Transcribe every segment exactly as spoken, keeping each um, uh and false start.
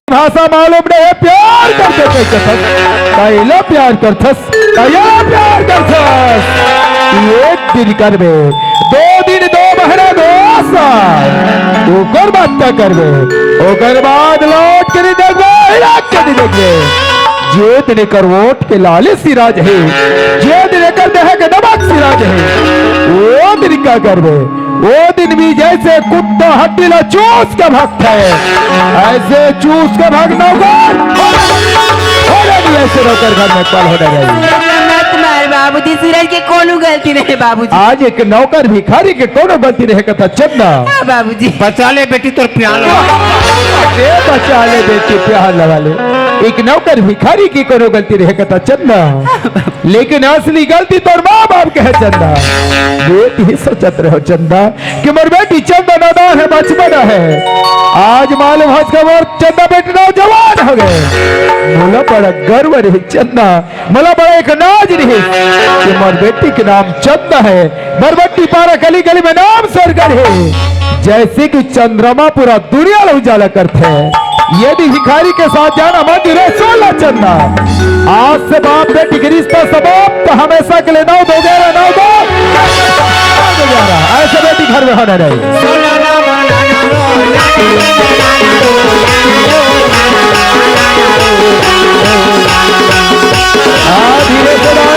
भाषा मालूम नहीं है, प्यार करथे कहिके कथस, काहेला प्यार करथस, काहेला प्यार करथस। एक दिन करबे, दो दिन, दो महीना, दो साल, ओकर बाद का करबे? ओकर बाद लौट के नहीं देखबे, हिला के नहीं देखबे। जे दिन एकर ओठ के लाली सिराज हे, जे दिन एकर देह के नमक सिराज हे, ओ दिन का करबे? ओ दिन भी जैसे कुत्ता हड्डी ला चूस के भगथे, ऐसे चूस के भग नौकर। होले नहीं ऐसे नौकर घर में पल हो गई। मत मार बाबूजी, सूरज के कोनो गलती नहीं बाबूजी। आज एक नौकर भिखारी के कोनो गलती नहीं कहता चंदा। हाँ बाबूजी। बचा ले बेटी तोर प्यार। ए बचा ले बेटी प्यार लगा ले। एक नौकर भिखारी की कोनो गलती नहीं कहता चंदा। लेकिन असली गलती तोर माँ बाप के है चंदा। बेटी सोचत रहो चंदा कि मोर बेटी चंदा नादान है, बचपन है। आज मालूम हस खबर चंदा बेटी नौजवान हो गए। मोला बड़ा गर्व रही चंदा, मोला बड़ा एक नाज रही कि मोर बेटी के नाम चंदा है। बरबट्टी पारा गली गली में नाम सरगढ़ है, जैसे कि चंद्रमा पूरा दुनिया ला उजाला करथे। यदि भिखारी के साथ जाना मंजूर है, सुन ला चंदा, आज से बाप बेटी के रिश्ता समाप्त, हमेशा के लिए नौ दो ग्यारह, नौ दो ग्यारह। ऐसे बेटी घर में होना नहीं। हाँ, धीरे से गाओ।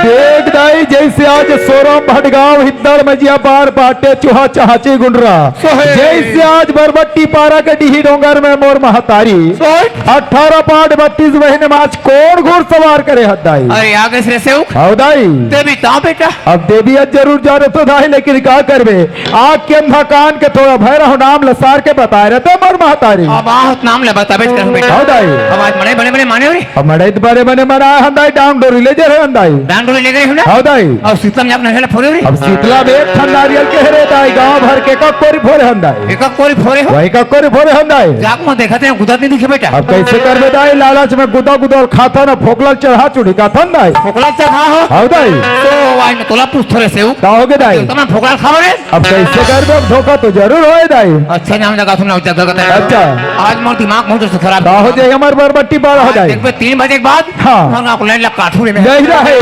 देख दाई, जैसे आज सोरम भटगांव, हिद्दड़, मजिया, बार, पाटे, चूहा, चहाची, गुंडरा, सोहे। जैसे आज बरबट्टी पारा के डीही डोंगर में मोर महतारी, सोहे। अठारह पाट बत्तीस महीने में आज कोन घुड़सवार करे हस दाई? अरे, आ गए रे सेवक। हव दाई। देवी तांव बेटा। अब देवी आज जरूर जानथों दाई, लेकिन का करबे? आँख के अंधा कान के थोड़ा भैरव नाम लसार के बताए रहते मोर महतारी। अब आहत नाम ले बताबे करहूँ बेटा। हव दाई। अब आज मड़ई बने बने माने हो रे। अब मड़ई तो बने बने मनाए हन दाई, डांग डोरी ले जे रहे हन दाई। डांग डोरी ले गए हो ना? हव दाई। अब शीतला में जाके नरियल फोरे हो रे। अब शीतला में एक ठन नारियल के हरे दाई, गांव भर के कक कोरी फोरे हन दाई। एक कोरी फोरे हो? वही कक कोरी फोरे हन दाई। जाके मैं देखा थे, गुदा नहीं दिखे बेटा। अब कैसे करबे दाई, लालच में गुदा गुदा खाथन, फोकला चढ़ा चुढ़ी खाथन दाई। फोकला चढ़ा हो? हव दाई। तो आज मैं तोला पूछथों रे सेवक। का होगे दाई? तो मैं फोकला खाओ रे। अब कैसे करबे, अब धोखा तो जरूर होए दाई। अच्छा नाम लगा सुना, अच्छा लगा। अच्छा। आज मोर दिमाग बहुत जोर से खराब। का हो जाए हमर बरबट्टी बारा हो आज जाए। देखबे तीन बजे के बाद। हाँ। हमर गाँव को लाइन लग काटू रे मैं। नहीं रहे।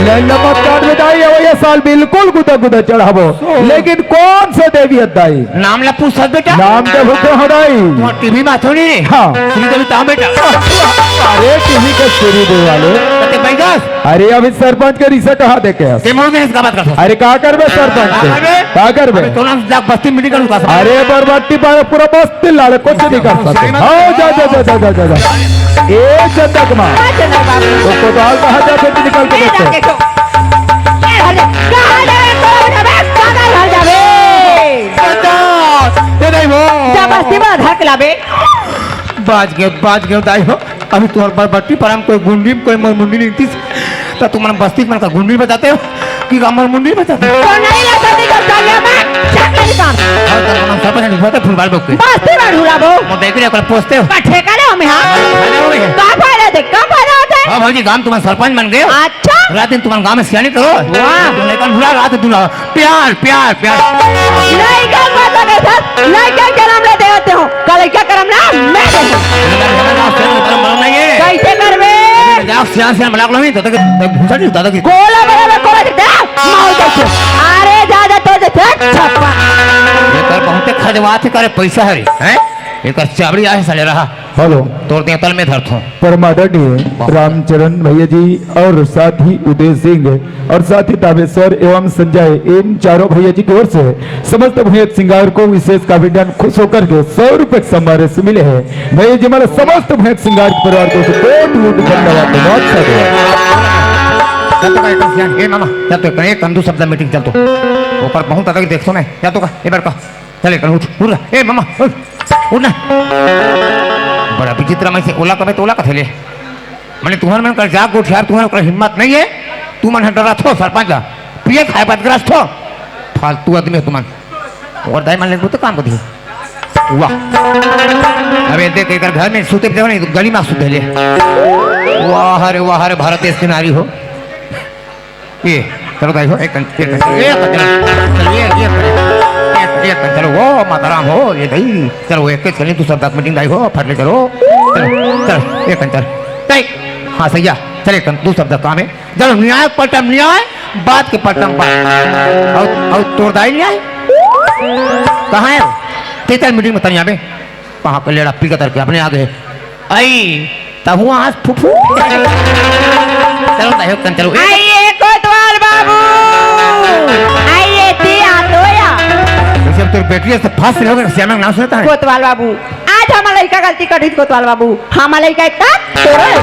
लाइन लग मत काट बेटा, ये वही साल बिल्कुल गुदा गुदा चढ़ाबो। ओ। लेकिन कौन से देवी हस दाई? नाम ला पूछ सक बेटा। नाम के भूखे हो दाई। तुम्हार टीवी में आथो नहीं रे। हाँ। श्री देवी तांव बेटा। अरे टीवी के श्री देवी वाले। अरे भाई साहब। अरे अभी सरपंच के रिश्ता कहाँ देखे हस? ते मोर में इसका बात कर। अरे का करबे सरपंच का के? करबे? का करबे? अबे तोला जाके बस्ती में meeting करूँ का? अरे बरबट्टी पारा पूरा बस्ती लाड़े कुछ नहीं कर सकते। हाँ, जा, जा, जा। ए चंदा कुमार। का चंदा बाबू? तो कोतवाल कहाँ जाके निकल के ए बैठे? जाके तो। ए हर जा, कहाँ जावे तो ना बे, पागल हर जावे। चंदा, ए नहीं वो। जा बस्ती में धक लाबे। बाज गए, बाज गए दाई हो। अभी तुम्हार बरबट्टी पारा में कोई गुंडी में कोई मोर मुंडी नहीं थी, तो तुम बस्ती में का गुंडी बजाते हो कि हमर मुंडी बजाते हो? तो नहीं ला सकती तो चल जा मैं, चल मेरी काम। और तो हम सब ने लिखवाते फुटबॉल बुक के। बस्ती में ढुलाबो। मैं देख रहे हो, कल पोस्ते हो। का ठेका ले हमें, हाँ? फायदा हो गया। का फायदा दे, का फायदा होता है? हाँ भौजी, गांव तुम्हारा सरपंच बन गए हो। अच्छा। रात दिन तुम्हारे गांव में सियानी करो। वाह। तुम लेकर ढुला रात दिन ढुला। प्यार, प्यार, प्यार। लइका मत लगे सर, लइका करम ले देवते हो। का लइका करम ना, मैं दे। कैसे करबे? जाओ, सियान, सियान बना लो, नहीं तो तक, तक घुसा नहीं, दादा की। कोला बड़ा बड़ा कोला दे, मार दे। अरे, जा, जा, तो दे, छप्पा। ये कर बहुत खजवात करे पैसा हरे, हैं? ये कर चाबड़ी आए साले रहा। हेलो। तोर देवतल में धरथों। परम आदरणीय रामचरण भैया जी और साथ ही उदय सिंह और साथ ही तामेश्वर एवं संजय, इन चारों भैया जी की ओर से समस्त भुयत सिंगार को विशेष काफी डन खुश होकर के सौ रुपए के सम्मान राशि मिले हैं। भैया जी, हमारे समस्त भुयत सिंगार के परिवार को कोटि कोटि धन्यवाद, धन्यवाद, साधुवाद। चल तो का, ए मामा, चल तो का, एक कंदू शब्द मीटिंग चल तो। ऊपर बहुत अलग देखता मैं, चल तो का, एक बार का। चले कर उठ, उठ, ए मामा, उठ, उठ ना। बड़ा विचित्र, मैं से ओला कबे तो ओला कथे ले। मैंने तुम्हारे मन कर जाग उठ यार, तुम्हारे कर हिम्मत नहीं है, तुमन ह डरथो सरपंच ला, पिए खाए बदग्रस्त हो, फालतू आदमी हो तुमन। और दाई मन ले तो काम कर दिए। वाह। अबे देख, एकर घर में सुते पे नहीं, गली में सुते ले। वाह रे, वाह रे, भारत देश के नारी हो। ये, चलो दाई हो, एक कन, एक कन, एक कन, चलो, चलो, ये, ये कन, एक, एक कन, चलो, ओ माताराम हो, ये दाई, चलो, एक कन, चलो, तू सब दस मीटिंग दाई हो, फट ले चलो, चलो, चलो, एक कन, चलो, दाई, हाँ, सही है, चल, एक कन, तू सब दस काम है, चलो, न्याय पलटम न्याय, बात के पलटम बात, और, और तोर दाई न्याय, कहाँ है वो? ते चल मीटिंग में तनिया में। कहाँ के लेड़ा पी के तरके अपने आगे। आई, तहु आज फुफू। चलो, तहु कन चलो। आइए कोतवाल बाबू। आइए, ती आ तो या। जैसे अब तेरी बेटी है, तो फंस रहे होगे, श्यामा का नाम सुनता है? कोतवाल बाबू, आज हमारा लड़का गलती कर दी, कोतवाल बाबू। हमारा लड़का एक का तोरो।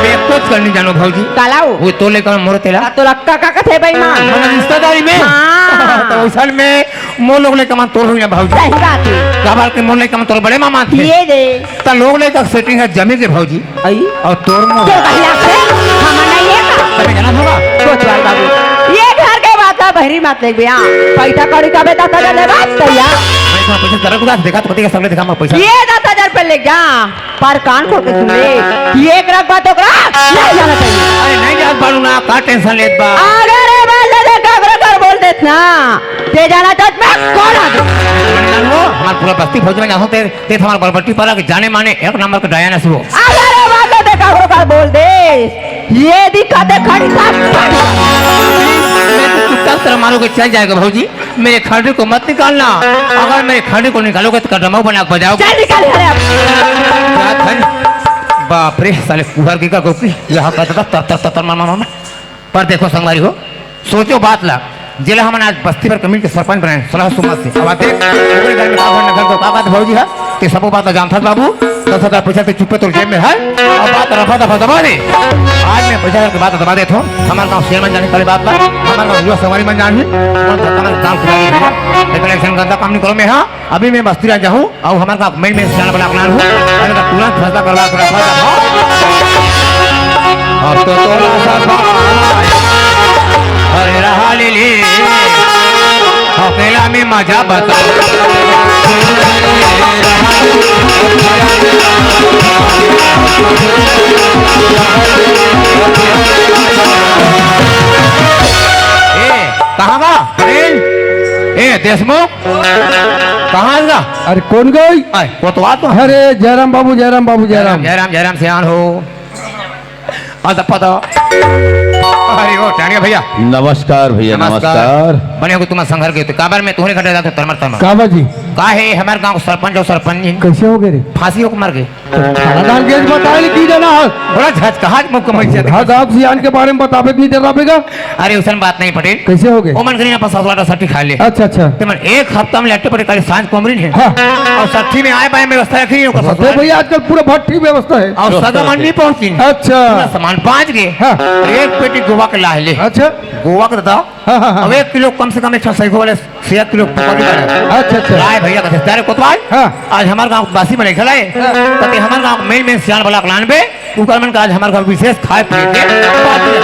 मैं कुछ कर नहीं जानो, भौजी। काला हो? वो तो लेकर मोर तेला। तो लक्का का कथे बेईमान। मतलब रिश्तेदारी में? हाँ। तो उसल में मोर लोग ले कमान तोर हुई ना भौजी। सही बात है। काबर के मोर ले कमान तोर बड़े मामा थे। ये दे। त लोग ले का सेटिंग है जमी के भौजी। आई? और तोर मुंह। तो कहिया से? हम नहीं है का? तबे जाना होगा। कोतवाल बाबू। ये घर के बात है, बहरी मत ले बे, हाँ। पैसा कौड़ी का बे दस हजार ले बात तो यार। मैं तो पैसा जरा गुदा देखा तो पति का सामने देखा मैं पैसा। ये दस हजार पे ले जा। पर कान खोल के सुन ले, ये एक रख बात ओकरा नहीं जाना चाहिए। अरे नहीं जात बारू ना, का टेंशन लेत बा? अगर ए बात दे काकरो कर बोल देत ना, ते जाना चाहत मैं कौन आ गया? अरे जान वो, हमार पूरा बस्ती भौजी में जानो ते, ते हमार बरबट्टी पारा के जाने माने एक नंबर के डायन है वो। अगर ए बात दे काकरो कर बोल दे, ये दिखा दे खड़ी था। मैं तो कुत्ता तरह मारो के चल जाएगा भौजी। मेरे खंडे को मत निकालना, अगर मेरे खंडे को निकालोगे तो कदम बना के बजाओ। चल निकाल, अरे अब। क्या धन? बाप रे, साले कुहर की का गोकी, यहाँ का तर, तर, तर, तर, तर, मार, मार, मार। पर देखो संगवारी हो, सोचो बात ला, जेला हमन आज बस्ती भर कमीन के सरपंच बनाए, सलाह सुमत से। अब आते, पूरे घर में का भर नगर को का बात भौजी है? ते सबो बात ला जानथस बाबू, दस हजार पैसा ते चुप्पे तोर जेब में है, अब बात रफा दफा दबा दे। आज मैं पैसा के बात दबा देत हूँ, हमारे गाँव शेर मन जाने वाली बात बा, हमारे गाँव युवा संगवारी मन जानही, मन धक्का मन काम खुला दे, लेकिन ऐसा गंदा काम नहीं करो मैं, हाँ, अभी मैं बस्ती आ जाऊँ, और हमारे गाँव में, मैं सियान बना अपना हूँ, अरे तो तुरंत फैसला करवा के रखा था। अब तो तोला सा बाय। अरे रहा ले ले। अकेला में मजा बता। ए, कहाँ का? अरे, ए, देशमुख? कहाँ का? अरे, कौन गई? आय, वो तो आ तो। अरे, जयराम बाबू, जयराम बाबू, जयराम, जयराम। जयराम, जयराम, सियान हो। अरे ओ, टांडिया भैया। नमस्कार भैया, नमस्कार। नमस्कार। बने हो तुम संघर के, तो काबर में तोहरे घर जाते तरमर तरमर। काबर जी? का है, हमारे गांव सरपंच और सरपंच जी। कैसे हो गए रे? फांसी होके मर गए। तो थाना दान के बताए ले की जाना है? बड़ा झटका मुख में से हाँ, गांव सियान के बारे में बताबे के नहीं डराबेगा। अरे, उसन बात नहीं पटेल। कैसे हो गए? ओमन करीन अपन ससुरा का सठी खा ले। अच्छा, अच्छा। ते मन एक हफ्ता में लट्टे पड़े, काली सांझ कोमरिन है। हाँ। और सठी में आए बाए व्यवस्था रखी है, ओकर अरे ससुरा भैया, आजकल पूरा भट्टी व्यवस्था है। और सगा मन नहीं पहुंची। अच्छा। पूरा सामान बांच गए। हाँ। और एक पेटी गोवा के लाह ले। अच्छा। गोवा के दादा। हाँ, हाँ, हाँ। अब एक किलो कम से कम एक सौ सैकड़ों वाले छह किलो पकौड़ी बना। अच्छा, अच्छा। लाए भैया का दस्तार कोतवाल। हाँ। आज हमारे गांव बासी में नहीं खिलाए। हाँ। ताकि हमारे गांव मेन मेन सियान वाला प्लान पे उकर मन का आज हमार घर विशेष खाए पिए के पार्टी है।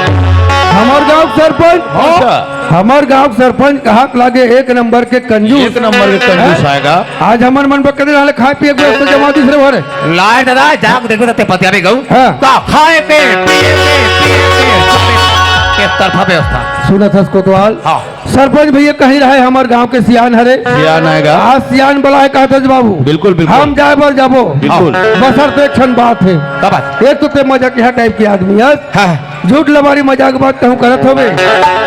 हमार गांव के सरपंच। हो। अच्छा। हमार गांव के सरपंच कहा के लागे एक नंबर के कंजूस। एक नंबर के कंजूस हैं? आएगा। आज हमर मन बकरे रहले खाए पिए के व्यवस्था जमा दूसरे भरे। लाए दादा, जाके देखो तते पतिया भी गऊ। हाँ। का खाए पे, पिए पे, पिए पे, एक तरफा व्यवस्था। सुनत हस कोतवाल? हाँ। सरपंच भैया कहीं रहे, हमार गांव के सियान हरे। सियान आएगा। आज सियान बलाए कहत हस बाबू। बिल्कुल, बिल्कुल। हम जाए बर जाबो। बिल्कुल। बसर तो एक ठन बात है। का बात? एक तो ते मजाकिया टाइप के आदमी हस। हाँ। झूठ लबारी मजाक बात कहूँ करत होबे।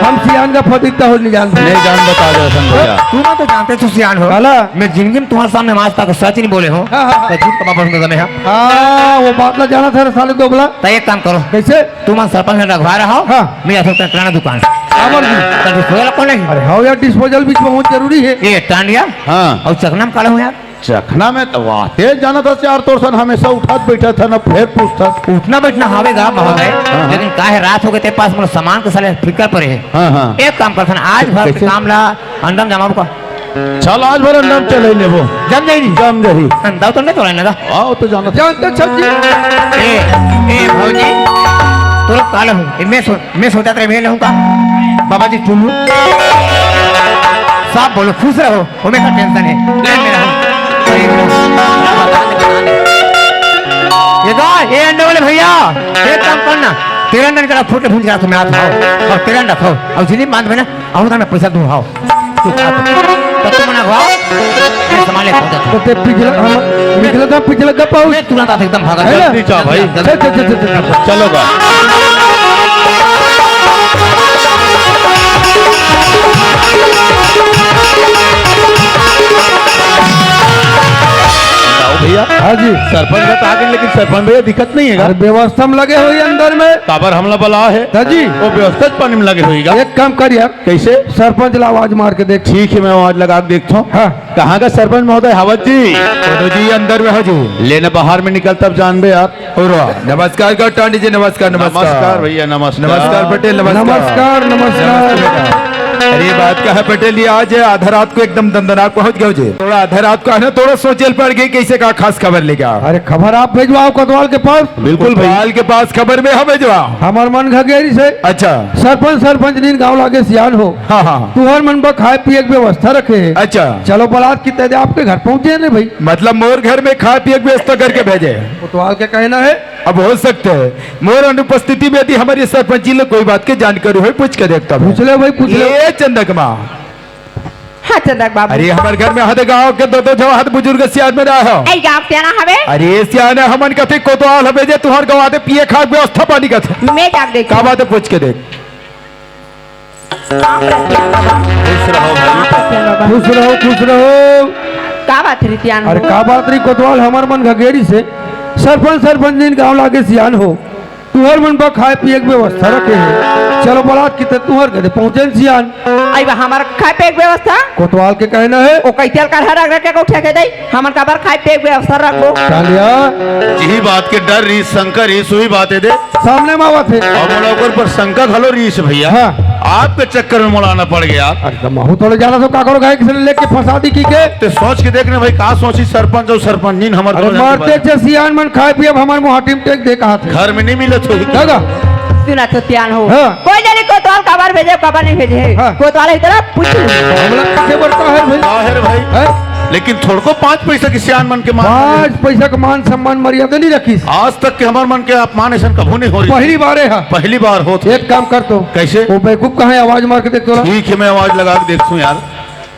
हम सियान का फदीक तो नहीं जानते। नहीं जान बता दे हसन भैया। तू ना तो जानते तू सियान हो। काला? मैं जिंदगी में तुम्हारे सामने आज तक सच नहीं बोले हूँ। हाँ, हाँ, हाँ। तो झूठ का बाबा सुनता मैं, हाँ। हाँ, वो बात ना जाना था रे साले दोगला। तो एक काम करो। कैसे? तुम सरपंच ने रखवा रहा हो, हाँ। मैं असल का किराना दुकान। काबर जी? तो डिस्पोजल कौन है? अरे हाँ यार, डिस्पोजल भी बहुत जरूरी है। ये टांडिया? हाँ। और चखना में काला हूँ यार। चखना में तो वाते जाना था यार, तोर सन हमेशा उठात बैठा था ना, फिर पूछता। उठना बैठना हवे गा, हाँ, हाँ। लेकिन काहे रात हो गए ते पास मोर सामान के साले फिकर पड़े है। हाँ, हाँ। एक काम करथन, आज भर के कैसे? काम ला अंडम जमाबो का। चल, आज भर अंडम चले लेबो। जम जाई नी? जम जाई। अंडा तो नहीं तोड़े ना। आओ तो जाना। जानते छज्जी। ए, ए, भौजी, तोर काल हूँ। ए, मैं सो-, मैं सोचा तेरे में रहूँ का? बाबा जी, टुल्लू। साहब बोलो, खुश रहो। वो मेरा टेंशन है। लाइन में रहो। ये गा, ये अंडे वाले भैया, एक काम करना, तिरंडा निकाला, फूट फूट के तुम्हें हाथ खाओ, और तिरंडा खाओ, और जिनी बांध में ना, और ना मैं पैसा दूं, हाओ। तू खा, तो तुम ना खाओ, मैं संभाले खाओ, तो ते पिछला, हम, पिछला था, पिछला का पाउच। मैं तुरंत आता एकदम भागा। है ना? जल्दी जा भाई। चल, चल, चल, चल, चल। चलो गा। बताओ भैया। हाँ जी। सरपंच बता के, लेकिन सरपंच भैया दिखत नहीं है। अरे व्यवस्था में लगे हुए अंदर में। काबर हमला बला है। हाँ जी। वो व्यवस्था पानी में लगे होइगा। एक काम कर यार। कैसे? सरपंच ला आवाज मार के देख। ठीक है, मैं आवाज लगा के देखता हूँ। हाँ। कहाँ का सरपंच महोदय? हावत जी। कोनो जी अंदर में हो जी। लेना बाहर में निकल तब जानबे यार। और नमस्कार गौटांडी जी, नमस्कार, नमस्कार। नमस्कार भैया, नमस्कार। नमस्कार पटेल, नमस्कार। नमस्कार, नमस्कार। अरे बात का है पटेल, ये आज आधा रात को एकदम दंदनाक पहुंच गए जी। थोड़ा आधा रात को है ना, थोड़ा सोचल पड़ गई, कैसे का खास खबर लेके आओ। अरे खबर आप भेजवाओ कोतवाल के पास। बिल्कुल भाई। कोतवाल के पास खबर में हम भेजवाओ। हमार मन घगेरी से। अच्छा। सरपंच, सरपंच नीन गाँव लागे सियान हो। हाँ, हाँ। तुहर मन बर खाए पिए के व्यवस्था रखे हे। अच्छा। चलो बलात की तेदे आपके घर पहुंचे ने भाई। मतलब मोर घर में खाए पिए के व्यवस्था करके भेजे। कोतवाल के कहना है। अब हो सकता है मोर अनुपस्थिति में यदि हमारी सरपंची ले कोई बात के जानकारी हो, पूछ के देखता हूँ। पूछ ले भाई, पूछ ले। ये चंदकमा। हाँ चंदक बाबू। अरे हमारे घर में हद गाँव के दो दो झन हद बुजुर्ग सियान में रहा हो। ऐ गाँव के ना हवे। अरे सियान हमन कथे कोतवाल हवे जे तुहर गाँव आते पिए खाए के व्यवस्था पानी कथे। मैं जाके देखूं। का बात है, पूछ के देख। खुश रहो भाई। खुश रहो, खुश रहो। का बात रे सियान हो? अरे का बात रे कोतवाल, हमर मन घगेरी से सरपंच, सरपंच नीन गाँव लागे सियान हो, तुहर मन बर खाए पिए के व्यवस्था रखे हे। चलो बलात किते तुहर घरे पहुँचे सियान। अई बा हमर खाए पिए के व्यवस्था? कोतवाल के कहना है। ओ कैसे कर हर रख रख के उठे के दई? हमन काबर खाए पिए के व्यवस्था रखबो? कालिया। यही बात के डर रही, शंका रही, सुई बात है दे। सामने में आवत है। और मोला ओकर पर शंका घलो रहीस भैया। हाँ। आपके चक्कर में मोला आना पड़ गया। अरे तो महू थोड़े जाना तो काकरो गाय किसी ने लेके फंसा दी की के? ते सोच के देख ने भाई, का सोची सरपंच और सरपंच नीन हमर अरे दोनों जन के मरते बारे में। छे सियान मन खाए पिए, अब हमर मुहाटी में टेक दे कहा थे। घर में नहीं मिले थे। दादा। सुना तो सियान हो। हाँ। कोई जाने कोतवाल काबर भेजे, काबर नहीं भेजे है। हाँ। कोतवाल इधर पूछ लो। हमला पीछे बढ़ता है भाई। का है रे भाई? हैं? लेकिन थोड़को पाँच पैसा के सियान मन के मान पाँच पैसा के मान सम्मान मर्यादा नहीं रखीस। आज तक के हमर मन के अपमान ऐसन कभू नहीं हो रही। पहली बार है। पहली बार होत। एक काम कर तो। कैसे? वो बेवकूफ कहाँ है? आवाज मार के देख तो ला। ठीक है, मैं आवाज लगा के देखता हूँ यार।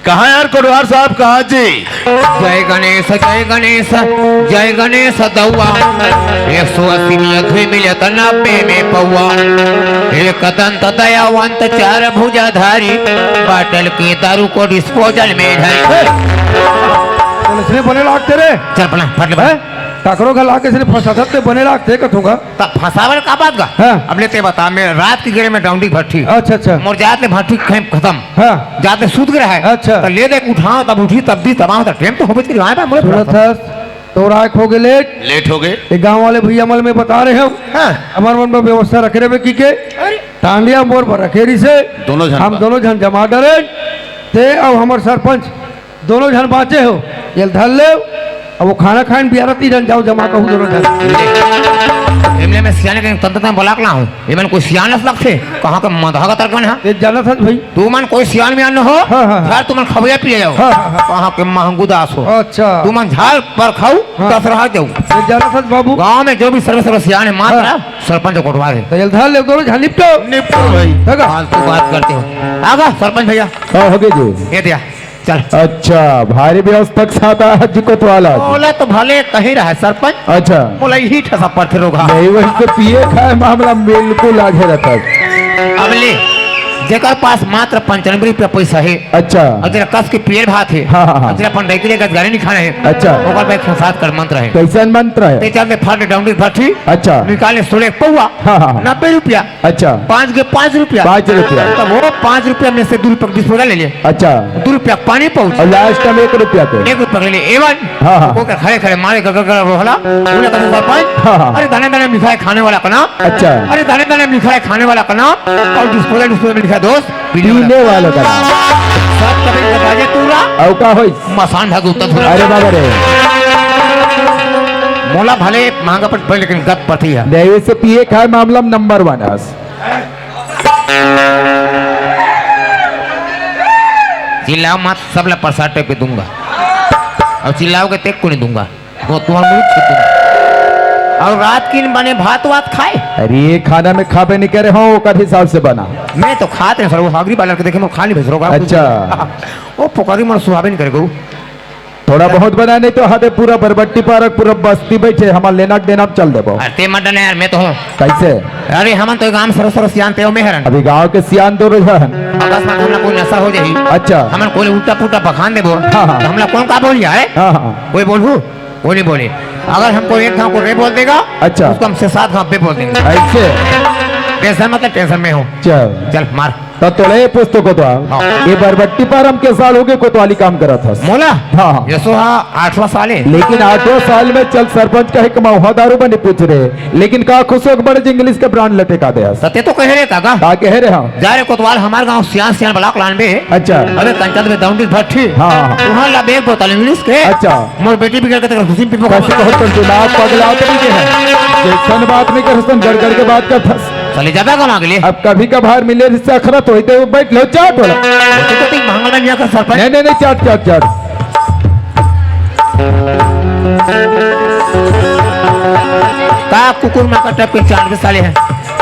कहाँ यार कोटवार साहब, कहाँ जी? जय गणेश, जय गणेश, जय गणेश दौआ। एक सौ अस्सी में अथवे मिले त नब्बे में पौआ। एक दंत दयावंत चार भुजाधारी, बाटल के दारू को डिस्पोजल में धरी। पुलिस ने बने लागते रे। चल पला, फट ले बा। हैं? काकरो घर लाके सिर्फ फंसा सकते, बने लागते कथूंगा। त फंसावल का बात गा? हाँ। अब ले ते बता, मैं रात की गेड़े में डौंडी भट्ठी। अच्छा, अच्छा। मोर जात ले भट्ठी खैम खत्म। हाँ। जात ले सूत गए है। अच्छा। त ले दे उठाओ, तब उठी, तब दी, तब आओ, त टेम तो होबे करी, आए बा, मोरे सुनत थोड़ा सा। हस, तोर आँख हो गए लेट। लेट हो गए। ये गाँव वाले भैया मल में बता रहे हो। हाँ। हमार मन में व्यवस्था रखे रहे की के। अरे। टांडिया मोर पर रखे रही से। दोनों झन हम बा। दोनों झन जमा डरे। ते अब हमार सरपंच दोनों झन बाँचे हो, ये धर ले। अब वो खाना खाइन बियारा ती झन जाओ जमा कहूँ दोनों झन। एमले में सियाने के तंत्र तंत्र बलाक ला हूँ। ये मन कोई सियान अस लगथे, कहाँ का मधा का तर्क मन है? ये जाना था भाई। तू मन कोई सियान मियान न हो, हाँ, हाँ, हाँ। झाल तू मन खवैया पिए जाओ। हाँ, हाँ, हाँ। कहाँ के महंगू दास हो। अच्छा। तू मन झाल पर खाऊ, हाँ। दस रहा जाऊ। ये जाना था बाबू। गाँव में जो भी सर्व सर्व सियान है, मात्र हाँ। सरपंच कोटवार है। तो ये धर ले दोनों झन निपटो। निपटो भाई। है का? फालतू बात करते हो। आगा सरपंच भैया। हाँ, हो गए जी। ये दिया। चल। अच्छा, भारी व्यवस्था के साथ आज कोतवाल आज। मोला तो भले कही रहा सरपंच। अच्छा। मोला यही ठसा पड़थे रोगहा। नहीं, वैसे पिए खाए मामला बिल्कुल आगे रहता है। अब ले, जेकर पास मात्र पंचानबे रुपया पैसा है। अच्छा। और जरा कस के पिए भात है। हाँ, हाँ, हाँ। और जरा पंडई के लिए गजगारी नहीं खाना है। अच्छा। ओकर पे एक सौ सात कर मंत्र है। कैसन मंत्र है? ते चल दे फट डौंडी भट्ठी। अच्छा। निकाले सोले पौआ। हाँ, हाँ, हाँ। नब्बे रुपया। अच्छा। पाँच के पाँच रुपया। पाँच रुपया। तब वो पाँच रुपया में से दो रुपया डिस्पोजल ले लिए। अच्छा। दो रुपया पानी पाउच। और लास्ट में एक रुपया के। एक रुपया ले लिए एवन। हाँ, हाँ। वो क्या खड़े खड़े मारे गगर गगर रोहला। बोले कहते सरपंच। हाँ, हाँ। अरे दाने दाने में लिखा है खाने वाला का नाम। अच्छा। अरे दाने दाने में लिखा है खाने वाला का नाम। और डिस्पोजल डिस्पोजल में लिखा है दोस्त। पीने पीने वाला का नाम। सब कभी बता दे तू रा। और का होई? मसान भाग उत्तर धुरा। अरे बाबा रे। मोला भले महंगा पड़ पड़े लेकिन गप पड़ती है। नहीं, इसे पिए खाए मामला में नंबर वन है। चिल्लाओ मत, सब ला प्रसाद टाइप के दूंगा। अउ चिल्लाओगे तेको नहीं दूंगा। वो तुम्हारा मुंह छू दूंगा। अउ रात किन बने भात वात खाए? अरे, ये खाना में खाबे नहीं करे हो, ओकर हिसाब से बना। मैं तो खाते हैं सर, वो हागरी बालर के देखे, मैं खा नहीं भेज रहा हूँ। अच्छा। वो पुकारी मन सुहाबे नहीं करे गऊ। थोड़ा बहुत बना, नहीं तो हदे पूरा बरबट्टी पारक, पूरा बस्ती बैठे, हमार लेना के देना में चल देबो। अरे ते मत डरना यार, मैं तो हूँ। कैसे? अरे हमन तो गांव में सर्व सर्व सियान तेव में हरन। अभी गांव के सियान दो रहा है। अकस्मात हमला कोई नशा हो जाही। अच्छा। हमन कोई उल्टा पुल्टा बखान देबो। हाँ, हाँ। तो हमला कौन का बोल जाए? हाँ, हाँ। कोई बोलू? कोई नहीं बोले। अगर हमको एक घाव को रे बोल देगा, अच्छा। उसको हमसे सात घाव बे बोल देंगे। ऐसे? टेंशन मतलब टेंशन में हो। चल। चल मार। तो तोले ये पूछ तो कोतवाल, हाँ। ये बरबट्टी पारम के साल हो गए कोतवाली काम करत हस? मोला? हाँ, हाँ। ये सो हाँ, आठवां साल है। लेकिन आठवां साल में चल सरपंच कहे कि महुआ दारू बनी पूछ रहे, लेकिन का खुश हो के बड़े इंग्लिश के ब्रांड लटका दे हस? सत्य तो कह रहे काका। का कह रहे हम? जा रे कोतवाल, हमारे गांव सियान सियान ब्लॉक लान बे। अच्छा। अबे कंचन में दौंडी भट्टी। हाँ, हाँ। तुहां ला बेग बोतल इंग्लिश के। अच्छा। मोर बेटी बिगड़ के तेरे खुशी में पीपो कैसे का बहुत तो दिमाग पगला तो नहीं है। जैसन बात नहीं कर, हुसन गड़गड़ के बात कर फंस। चले जाबे कौन अगले? अब कभी कभार मिले रिश्ता खरा तो होते वो बैठ लो चाट वाला। वो तो कहीं मांगल में जाकर सरपंच। नहीं, नहीं, नहीं, चाट, चाट, चाट। का कुकुर मां का टप के चाट के साले हैं?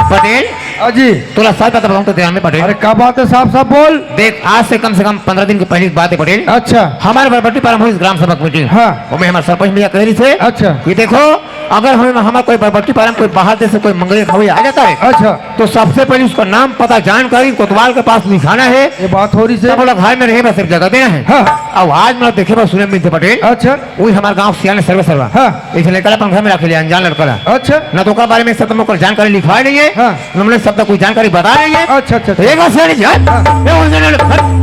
पटेल, हाँ जी। तोला सच बात बताऊं तो ध्यान में पटेल। अरे का बात है साहब, साहब बोल। देख, आज से कम से कम पंद्रह दिन के पहले की बात है पटेल। अच्छा। हमारे बरबट्टी पारम हुई ग्राम सभा की मीटिंग। हाँ। वो में हमारे सरपंच भैया कह रही थे अच्छा। कि देखो, अगर हमें हमारा कोई बरबट्टी पारम कोई बाहर देश से कोई मंगली खवैया आ जाता है, अच्छा। तो सबसे पहले उसका नाम पता जानकारी कोतवाल के पास लिखाना है। ये बात हो रही से। सब लोग घर में रहे, बस सिर्फ जगह देना है। हाँ। अब आज मैं देखे बस सुने मिलते पटेल। अच्छा। वही हमारे गांव सियान सर्वे सर्वा। हाँ। इस लड़का ला अपन घर में रख लिया, अनजान लड़का ला। अच्छा। ना तो ओकर बारे में सब तुम ओकर जानकारी लिखवाए नहीं है। हाँ। हमने सब तक कोई जानकारी बताए नहीं है। अच्छा, अच्छा, अच्छा। एक बार सुन लीजिए। हाँ। ये उनसे ना लिखा।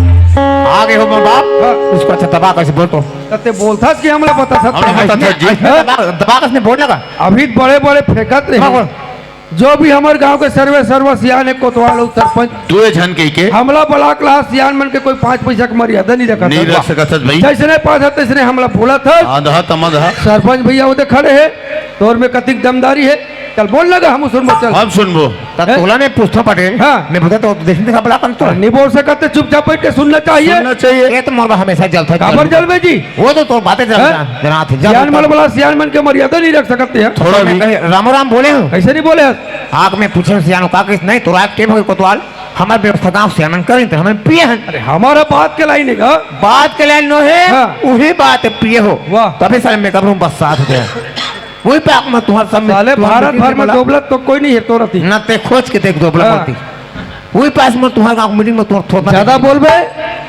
आगे हो माँ बाप। हाँ। उसको अच्छा दबा कर से बोल तो। तते बोलता कि हमला पता था। हमला पता था जी। हाँ? दबा, दबा कर से बोलने का। अभी बड़े बड़े फेंकत रहे। हाँ, बोल। जो भी हमर गांव के सर्वे सर्व सियान है, कोतवाल अउ सरपंच, दुए झन कहि के। हमला बलाक ला सियान मन के कोई पांच पैसा के मर्यादा नहीं रखत नहीं है। रख सकत हस भाई। जैसने पास है, तैसने हमला बोलत है। आंधा तमंधा। सरपंच भैया ओदे खड़े है, तोर में कतिक दमदारी है, चल बोल लगा, हम सुनबो, चल। हम सुनबो। त हैं? तोला मैं पूछथों पटेल, हाँ। मैं बोलता तो देख नहीं देखा बलाक अंतर। नहीं बोल सकत, चुपचाप बैठ के सुनना चाहिए। सुनना चाहिए। ये तो मोर बा हमेशा जलता है, काबर जलबे जी? वो तो तोर बातें जरा हाँ? जना, जना थे, जब सियान मन बोला, सियान मन के मर्यादा नहीं रख सकते हैं। थोड़ा मैं भी। कहे, रामो राम बोले हो? कैसे नहीं बोले हस? आग में पूछे सियान का किस नहीं, तोरा एक टेम हो कोतवाल, हमार व्यवस्था गांव सियान मन करें तो हमें पिए हैं। अरे हमारा बात के लाइन है का? बात के लाइन नो है, हाँ। वही बात है पिए हो। वाह। तभी साले मैं कब बस साथ दे। वही पे आग में तुम्हारे सब में साले तुम्हारे भारत बीच भर में में बोला। दोबलत तो कोई नहीं है तोरती। ना ते खोज के देख दोबला हाँ। बोलती। वही पास में तुम्हारे गांव मीटिंग में तुम्हारे थोपा ज्यादा नहीं। बोलबे,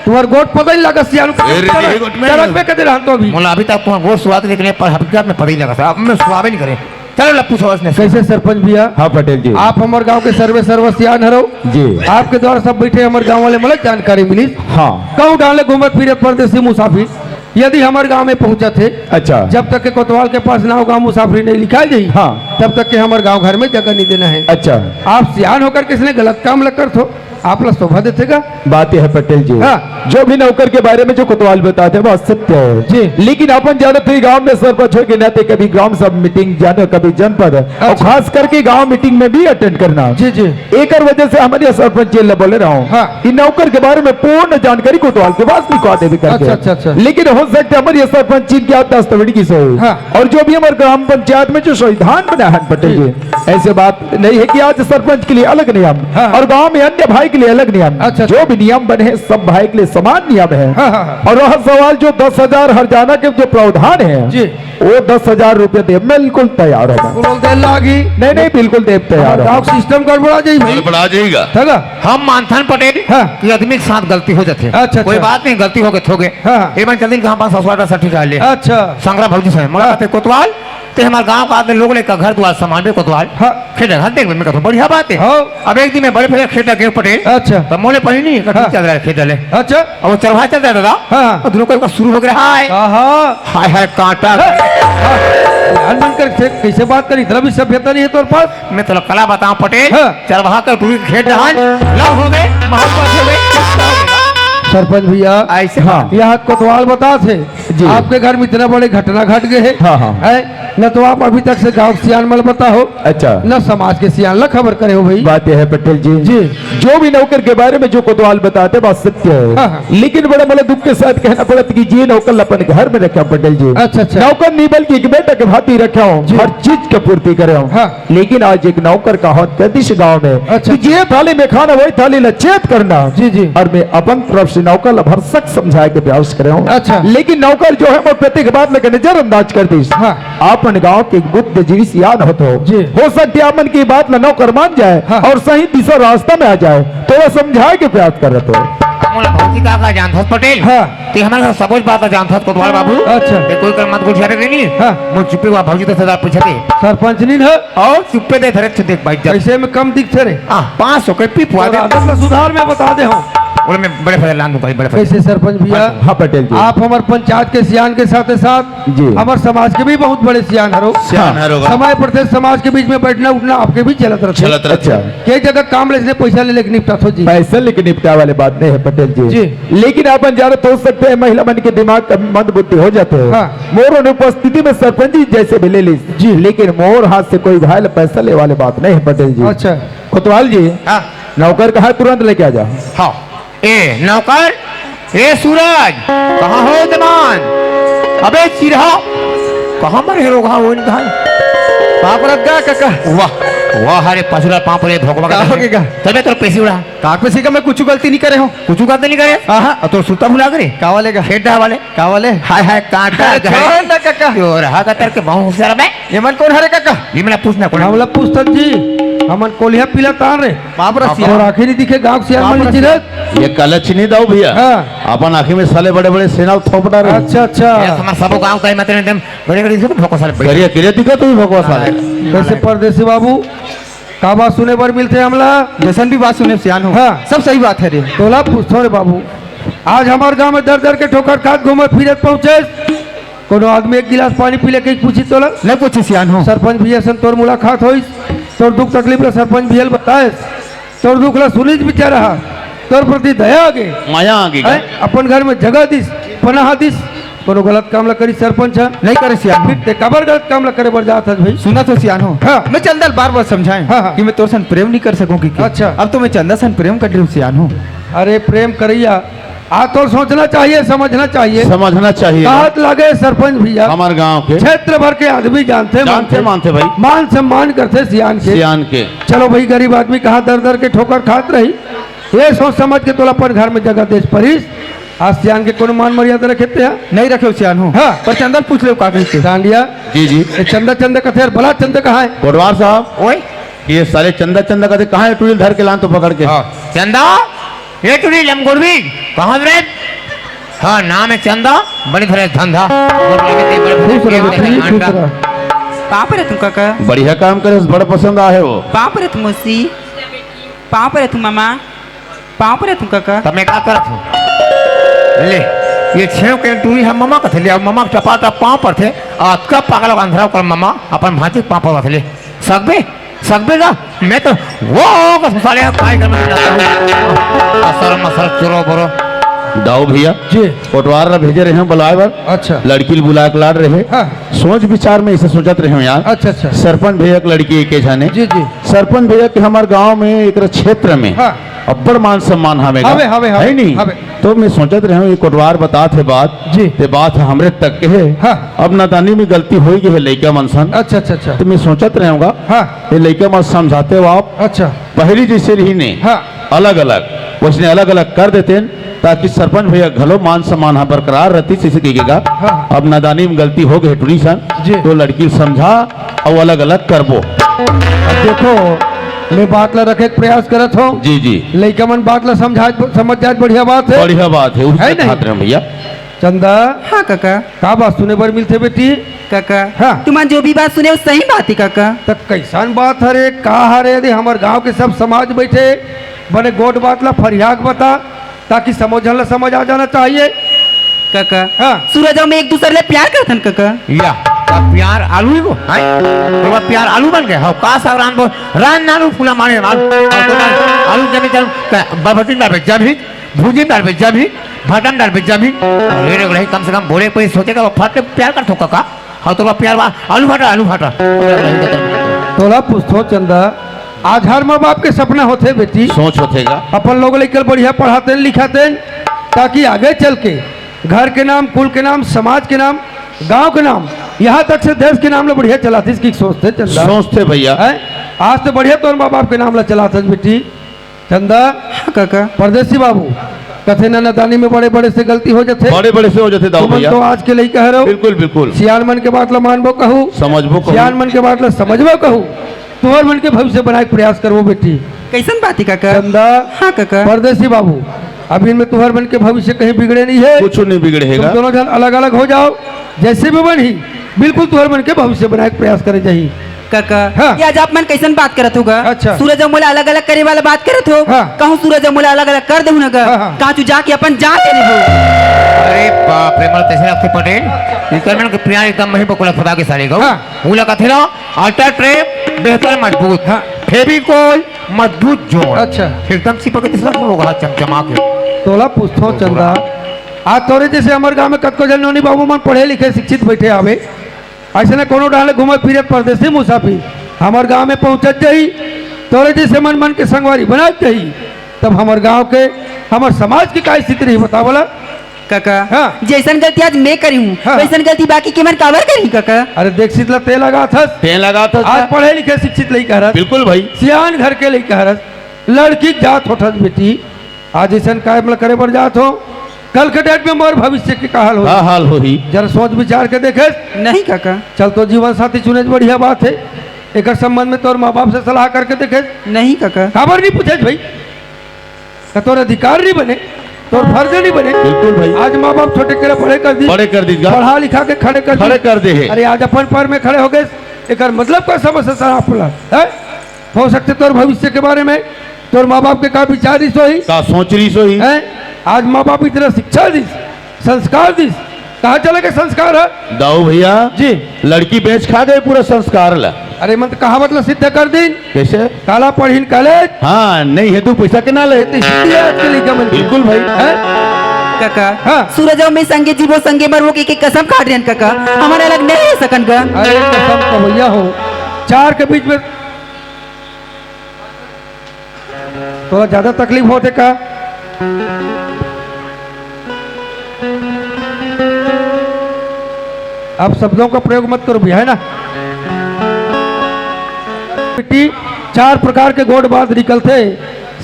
तुम्हारे गोट पता नहीं लगा सियान का। ए, रे, चरक, रे, गोट में चरक नहीं। में कदे रहन तो अभी। मोला अभी तक तुम्हारा गोट सुआद लेके नहीं, पर हकीकत में पता ही लगा था। अब मैं सुआबे नहीं करे। चलो ला पूछो उसने। कैसे सरपंच भैया? हाँ पटेल जी। आप हमारे गांव के सर्वे सर्व सियान हरो। जी। आपके द्वारा सब बैठे हमारे गांव वाले मतलब जानकारी मिली। हाँ। कहूँ डाले घूमत फिरत परदेसी मुसाफिर यदि हमारे गांव में पहुंचत हे, अच्छा। जब तक के कोतवाल के पास नाव गांव मुसाफरी नहीं लिखाई जाही, हाँ। तब तक के हमारे गांव घर में जगह नहीं देना है। अच्छा। आप सियान होकर किसने गलत काम लग कर थो, आप ला शोभा देते का? बात यह है पटेल जी, हाँ। जो भी नौकर के बारे में जो कोतवाल बताते हैं, वो सत्य है। जी। लेकिन अपन जानते हैं, गांव में सरपंच हो के नाते कभी ग्राम सभा मीटिंग जाना, कभी जनपद, और अच्छा। खास करके गांव मीटिंग में भी अटेंड करना। जी, जी। एकर वजह से हमन ये सरपंच जी ल बोले रहो हाँ। कि नौकर के बारे में पूर्ण जानकारी कोतवाल के पास लिखवा देवे करके। अच्छा, अच्छा, अच्छा। लेकिन हो सकता है हमर ये सरपंच जी के याददाश्त बड़ी की सही। हाँ। और जो भी हमर ग्राम पंचायत में जो संविधान बना है पटेल जी, जी। ऐसे बात नहीं है कि आज सरपंच के लिए अलग नियम हाँ, हाँ। और गांव में अन्य भाई के लिए अलग नियम। अच्छा, अच्छा। जो भी नियम बने हैं, सब भाई के लिए समान नियम है। हाँ, हाँ, हाँ। और रहा सवाल जो दस हजार हरजाना के जो प्रावधान है, जी। वो दस हजार रुपये दे बिल्कुल तैयार हो। बिल्कुल दे लागी। नहीं, नहीं, बिल्कुल दे तैयार हो। गांव सिस्टम गड़बड़ा जाई भाई। गड़बड़ा जाएगा। है ना? हम मानथन पटेल हाँ। कि आदमी के साथ गलती हो जाथे। अच्छा, कोई अच्छा। बात नहीं, गलती हो गए, हो गए। हाँ, हाँ। एक बार चल दिन कहाँ पास ससुरा सा ठीक है ले। अच्छा। संगरा भौजी से, मगर हाँ। ते कोतवाल, ते हमारे गांव का आदमी लोग लेकर घर द्वार सामान भी कोतवाल। हाँ। खेत घर देख में कहता बढ़िया बात है। हाँ। अब एक दिन में बड़े भैया खेत गए पटेल। अच्छा। तो मोले पानी नहीं, हाँ। चल रहा है खेत डाले। अच्छा। अब वो चरवाहा चल रहा है दादा। हाँ। और दोनों को एक बार शुरू हो गया, हाय। आहा। हाय, हाय, कांटा। हाँ। ध्यान मन कर, कैसे, कैसे बात करी? इतना भी सभ्यता नहीं है तोर पास। मैं तो कला बताऊं पटेल, हाँ। चरवाहा का टूरी खेत डहान, लव हो गए, मोहब्बत हो गई, किस्सा हो गया। सरपंच भैया, ऐसे हाँ। बात। यह कोतवाल बतात हे, जी। आपके घर में इतना बड़े घटना घट गए हे, हाँ, हाँ। है? न तो आप अभी तक से गांव के सियान मन ल बताहो, अच्छा। न समाज के सियान ला खबर करे हो भाई। बात यह है पटेल जी, जी। जो भी नौकर के बारे में जो कोतवाल बताते, बात सत्य है। हाँ, हाँ। लेकिन बड़ा, मतलब, दुख के साथ कहना पड़त कि जे नौकर ला अपन घर में रखे, पटेल जी। अच्छा, अच्छा। नौकर नहीं, बल्कि एक बेटा के भांति रखे हो, जी। हर चीज की पूर्ति करे हो। हाँ। लेकिन आज एक नौकर का हाथ कर दिस गांव में अच्छा। कि जे थाली में खाना, वही थाली ला छेद करना। जी, जी। और मैं अपन तरफ से नौकर ला भरसक समझाए के प्रयास करे हूँ। अच्छा। लेकिन नौकर जो है, वो प्रत्येक बात लेके नजरअंदाज कर दिस। हाँ। अपन गांव के एक बुद्धिजीवी सियान होत हो। जी। हो सकथे आप मन की बात ला नौकर मान जाए हाँ। और सही दिशा रास्ता में आ जाए, तो वो समझाए के प्रयास करत हो। मोला भौजी का का जानथस पटेल? हाँ। ते हमर घर सबोच बात ला जानथस कोतवाल बाबू। अच्छा। ते कोई कर मत गुठियारे रे नी। हाँ। मोर चुप्पे वा भौजी तो सदा पूछते। सरपंच नी ना? और चुप्पे दे धरे थे देख भाई जब। कैसे में कम दिखथे रे? हाँ, पाँच सौ के पी पुआ और दे। आदत का सुधार मैं बता दे हूँ। बोले मैं बड़े फैला लान दूँ भाई, बड़े फैला। कैसे सरपंच भैया? हाँ पटेल जी। आप हमर पंचायत के सियान के साथ साथ जी। हमर समाज के भी बहुत बड़े सियान हरो। सियान हरो। समय पड़थे समाज के बीच में बैठना उठना आपके भी चलत रहथे। चलत रहथे। अच्छा। के जगह काम ले इसने पैसा ले लेके निपटाथो जी। पैसा लेके निपटाए वाले बात नहीं है पटेल जी। जी। लेकिन अपन जानत हो सकथे महिला मन के दिमाग कम मंद बुद्धि हो जाथे। हाँ। मोर अनुपस्थिति में सरपंच जी जैसे भी ले लीस। जी। लेकिन मोर हाथ से कोई घायल पैसा ले वाले बात नहीं है पटेल जी। अच्छा। कोतवाल जी, हाँ। नौकर कहा तुरंत लेके आ जा। हाँ। ए नौकर, ए सूरज, कहाँ हो जमान? अबे चिरहा, कहाँ मरे हे रोगहा वो इनका? पाँव परत का काका? वाह, वाह, अरे पसुरा पाँव परे भोकवा का का हो गया? तबे तोर पेसी उड़ा। काक पेसी का मैं कुछ गलती नहीं करे हूँ। कुछ गलती नहीं करे? हाँ, हाँ। और तोर सुता भुला करे? का वाले का? खेड्डा वाले। का वाले? हाय, हाय, काटा अरे, घर। छोड़ ना, काका। यो रहा कतर के बहुत सारा बे। ये मन कौन हरे, काका? ये मन ला पूछना कौन? हमला पूछत जी, हमन कोलिहा पीला तान रे। बाप रे, बाप रे। सियान। और आखिरी दिखे गांव के सियान बाप मन रे, चिन्हत। ये काला चिन्ही दाऊ भैया। हाँ। अपन आँखी में साले बड़े-बड़े सेना थोप डारे। अच्छा, अच्छा। ये हमार सबो गांव का ही मतलब एकदम बड़े-बड़े इसको भोको साले। करिया, करिया दिखा तू भोको साले। हाँ। कैसे परदेसी बाबू? का बात सुने बर मिलथे हमला? जैसन भी बात सुने सियान हो। हाँ। सब सही बात है रे। तोला पूछथों रे बाबू, आज हमर गांव में दर दर के ठोकर खात घूमत फिरत पहुंचे, कोनो आदमी एक गिलास पानी पी ले कहीं पूछी तोला? नहीं पूछी सियान हो। सरपंच भैया सन तोर मुलाकात होइस, तोर दुख तकलीफ ला सरपंच भैया ल बताएस, तोर दुख ला सुनिस बिचारा हा, तोर प्रति दया आगे। माया आगे का? हैं? अपन घर में जगह दिस, पनाह दिस, कोनो गलत काम ला करी सरपंच ह? नहीं करे सियान हो। फिर ते काबर गलत काम ला करे बर जात हस भाई? सुना तो सियान हो। हाँ। मैं चंदा ल बार बार समझाए हाँ, हाँ। कि मैं तोर सन प्रेम नहीं कर सकूं कि, कि। अच्छा। अब तो मैं चंदा सन प्रेम कर रही हूँ सियान हो। अरे प्रेम करैया, आ तो सोचना चाहिए, समझना चाहिए। समझना चाहिए। कहत लागे सरपंच भैया, हमार गांव के। क्षेत्र भर के आदमी जानथे, जानथे, मानथे। मानथे भाई। मान सम्मान करथे सियान के। सियान के। चलो भाई, गरीब आदमी कहाँ दर दर के ठोकर खात रही, ये सोच समझ के तोला अपन घर में जगह देस परिस। आज सियान के कोनो मान मर्यादा रखे ते हा? नहीं रखे सियान हो। हाँ। पर चंदा ल पूछ ले का कहिथे। डांडिया। जी, जी। ये चंदा, चंदा कथे यार, भला चंदा कहाँ है? कोटवार साहब। ओए। ये साले चंदा, चंदा कथे, कहाँ है टुरी ल धर के लान तो पकड़ के? हाँ। चंदा, ये टुरी लमगुरबी, कहाँ रे? हाँ, नाम है चंदा, बड़े धरे धंधा। खुश रहो, खुश रहो। पाँव परत हूँ काका। बढ़िया काम करे, बड़ा पसंद आहे वो। पाँव परत हूँ मौसी, पाँव परत हूँ मामा, पाँव परत हूँ काका। तब मैं का करत हूँ? ले, ये छेव के टूरी हम ममा कथे ले, अब ममा चपा चप पाँव परथे, अतका पागल अंधरा कर ममा अपन भांची के पाँव परत ले। सकबे? सकबे का? मैं तो वो का साले काय कर मैं जाता हूँ। असर मसर चोरो बोरो। दाऊ भैया, जी। कोटवार ला भेजे रहे हैं बुलाए बर। अच्छा। लड़की ल बुलाए के लाड रहे। हाँ। सोच विचार में इसे सोचत रहे हो यार। अच्छा, अच्छा। सरपंच भैया के लड़की एक जाने। जी, जी। सरपंच भैया के हमार गांव में एक क्षेत्र में हाँ। अब्बड़ मान सम्मान हवे गा। हवे, हवे, हवे, है नहीं? हवे। तो मैं सोचत रहे हूँ, ये कोटवार बतात हे बात, जी। ते बात हमरे तक के है। हाँ। अब नादानी में गलती हो गई है लइका मन सन। अच्छा, अच्छा, अच्छा। तो मैं सोचत रहे हूँ गा, हाँ। ये लइका मन समझाते हो आप। अच्छा। पहली जैसे रही ने, हाँ। अलग-अलग, वैसने अलग-अलग कर देते हैं, ताकि सरपंच भैया घलो मान सम्मान हा बरकरार रहती, जैसे कही गा। हाँ, हाँ। अब नादानी में गलती हो गई है टूरी सन, जी। तो लड़की समझा अउ अलग-अलग करबो। अब देखो, मैं बात ला रखे के प्रयास करत हूँ। जी, जी। लइका मन बात ला समझा, समझ जाए, बढ़िया बात है। बढ़िया बात है, उस है नहीं? खातिर हम भैया। चंदा। हाँ, काका। का बात सुने बर मिलथे बेटी? काका, हाँ। तुमन जो भी बात सुने, वो सही बात है, काका। त कैसन बात हरे, का हरे? यदि हमर गांव के सब समाज बैठे, बने गोठ बात ला फरिया के बता, ताकि समझन ला समझ आ जाना चाहिए। काका, हाँ। सूरज अउ मैं एक दूसर ले प्यार करथन, काका। या, का प्यार आलू ही को? हैं? तो वो प्यार आलू बन गए? हो, का साग रान बो-, रान नानू फूला मारे, आलू, आलू जमीन, जमीन, का, बाबा दिन बाबे, जमीन, भूंजी दाल में जमी, भाटा में दाल में जमी। अरे रे, कम से कम बोले कोई सोचेगा, वो फट प्यार कर थोका का। हाँ, तो प्यार बा, आलू भाटा, आलू भाटा। तोला पूछथों चंदा, आज हर माँ बाप के सपना होथे बेटी। सोच होथे गा। अपन लोग लइका ल बढ़िया पढ़ातेन लिखातेन, ताकि आगे चल के घर के नाम, कुल के नाम, समाज के नाम, गांव के नाम, यहाँ तक से देश के नाम ल बढ़िया चलातिस कि सोचथे चंदा। सोचथे भैया। हैं? आज तो बढ़िया तोर माँ बाप के नाम ल चलाथस बेटी। चंदा। हाँ काका। परदेसी बाबू, कथे ना, नादानी में बड़े बड़े से गलती हो जाथे। बड़े बड़े से हो जाथे दाऊ तुमन भैया। तो आज के लइका हरव। बिल्कुल, बिल्कुल। सियान मन के बात ला मानबो कहू। समझबो कहू। सियान मन के बात ला समझबो कहू। तुहर मन के भविष्य बनाए के प्रयास करबो बेटी। कैसन बात हे काका? चंदा। हाँ काका। परदेसी बाबू, अभी इनमें तुहर मन के भविष्य कहीं बिगड़े नहीं है। कुछ नहीं बिगड़े तुम हैगा। दोनों जन अलग अलग हो जाओ, जैसे भी बनही, बिल्कुल तुहर मन के भविष्य बनाए के प्रयास करे जाही। काका, हाँ। ये आज आप मन कैसन बात करत हो गा? अच्छा। सूरज अउ मोला अलग-अलग करे वाला बात करत हो? हाँ। कहूँ सूरज अउ मोला अलग-अलग कर देहू ना गा? हाँ, हाँ। कहाँ तू जाके अपन जान दे देबो? अरे बाप रे, मोला तैसे लगथे पटेल। इकर मन के प्यार एकदम मही बकुला फुदा के साले गऊ। हाँ। उला कथे ला, अल्ट्रा ट्रेप बेहतर मजबूत। हाँ। फेविकोल मजबूत जोड़। अच्छा। एकदम चिपक के दिसला लोग हाथ चमचमा के। तोला पूछथों चंदा, आज तोरे जैसे हमर गांव में कतको झन नोनी बाबू मन पढ़े लिखे शिक्षित बैठे हावे, अइसने कोनो डाहर घूमत फिरत परदेसी मुसाफिर हमर गांव में पहुंचत जाही, तोरे जैसे मन मन के संगवारी बनत जाही, तब हमर गांव के, हमर समाज के का स्थिति रही, बता बोला। काका, हाँ। जैसन गलती आज मैं करी हूँ, हाँ। वैसन गलती बाकी के मन काबर करही काका? अरे देख शीतला, तें लगाथस। तें लगाथस आज का? पढ़े लिखे शिक्षित लइका हरस। बिल्कुल भाई। सियान घर के लइका हरस। लड़की के जात होथस बेटी, आज अइसन काम ल करे बर जात हो, कल के डेट में मोर भविष्य के का हाल होही? का हाल होही? जरा सोच विचार के देखेस। नहीं काका। चल, तो जीवन साथी चुनेस बढ़िया बात हे। एकर संबंध में तोर माँ बाप से सलाह करके देखेस। नहीं काका। काबर नहीं पूछेस भाई? का तोर अधिकार नहीं बने, तोर फर्ज नहीं बने? बिल्कुल भाई। आज माँ बाप छोटे करा बड़े कर दिस। बड़े कर दिस गा। पढ़ा लिखा के खड़े कर दिस। खड़े कर दे हे। अरे आज अपन पैर में खड़े हो गए, एकर मतलब का समझ से सराप ला, हैं? हो सकथे तोर भविष्य के बारे में तोर माँ बाप के का विचार रिहिस होही? का सोच रिहिस होही? हैं? आज माँ बाप इतना शिक्षा दिस, संस्कार दिस, कहाँ चले गे संस्कार ह? दाऊ भैया, जी। लड़की बेच खा गे पूरा संस्कार ला। अरे मन तो कहावत ला सिद्ध कर दिन। कैसे? काला पढ़िन कॉलेज। हाँ, नहीं हे दू पैसा के ना ले। तो स्थिति हे आज के लइका मन के। बिल्कुल भाई। हैं? काका, हाँ। सूरज अउ मैं संगे जीबो संगे मरबो के, के कसम खा डरेन काका, हमर अलग नहीं रह सकन गा। अरे कसम तो भैया हो, चार के बीच में तोला ज्यादा तकलीफ होथे का? अब शब्दों का प्रयोग मत करो भैया, है ना? बेटी, चार प्रकार के गोठ बात निकलथे।